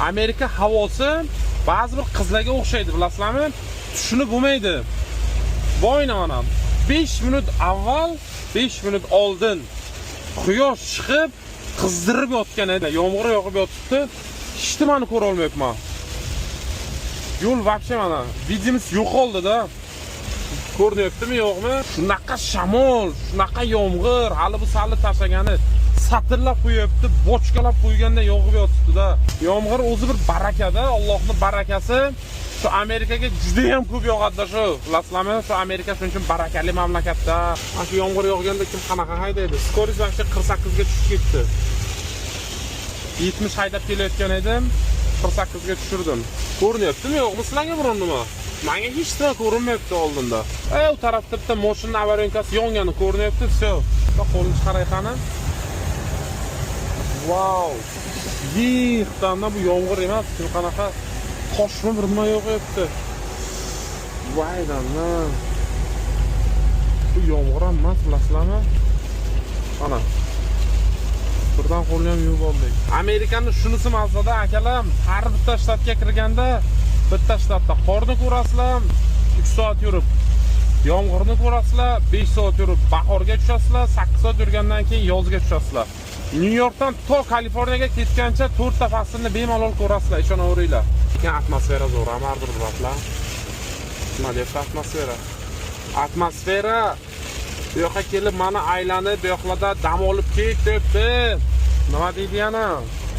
Amerika havosi ba'zi bir qizlarga o'xshaydi, bilasizlarmi? Tushunib bo'lmaydi. Boyna mana 5 minut avval, 5 minut oldin quyosh chiqib qizdirib yotgan edi. Yomg'ir yog'ib yotibdi. Hech nimani ko'ra olmayapman. Yo'l вообще mana видимость yo'qoldi-da. Ko'rinyaptimi, yo'qmi? Shunaqa shamol, shunaqa yomg'ir, hali bu sali tashlagani satillab qo'yapti, bochkalab qo'yganda yog'ib yotibdi-da. Yomg'ir o'zi bir barakada, Allohning barakasi. Shu Amerikaga juda ham ko'p yog'adi shu. Bilasizlarmi? Shu Amerika shuning uchun barakali mamlakatda. Mana shu yomg'ir yog'ganda kim qanaqa haydaydi? Скорость вообще 48 ga tushib ketdi. 70 haydab kelayotgan edim, 48 ga tushirdim. Ko'rinyaptimi, yo'qmi sizlarga biron nima? Menga hech nima ko'rinmayapti oldinda. U tarafda bitta mashina аварийка si yongani ko'rinyapti, всё. Qo'lni chiqaray qani. Vau! Yiqdandan bu yomg'ir emas, kim qanaqa toshmi, bir nima yog'yapti. Vaydandan. Bu yomg'ir ham emas, bilasizlarmi? Mana. Birdan qo'lni ham yuvib oldik. Amerikani shunisi mazada, akalar, har bitta shtatga kirganda bitta shtatda qorni ko'rasizlar, 3 soat yurib, yomg'irni ko'rasizlar, 5 soat yurib, bahorga tushasizlar, 8 soat yurgandan keyin yozga tushasizlar. Nyu Yorkdan to Kaliforniyaga ketgancha 4 ta faslni bemalol ko'rasizlar, ishonaveringlar. Lekin atmosfera zo'r, har bir брат lar. Nima deyapti atmosfera? Atmosfera bu yoqqa kelib mana aylanib, bu yoqlarda dam olib ket debdi. Nima deydi yana?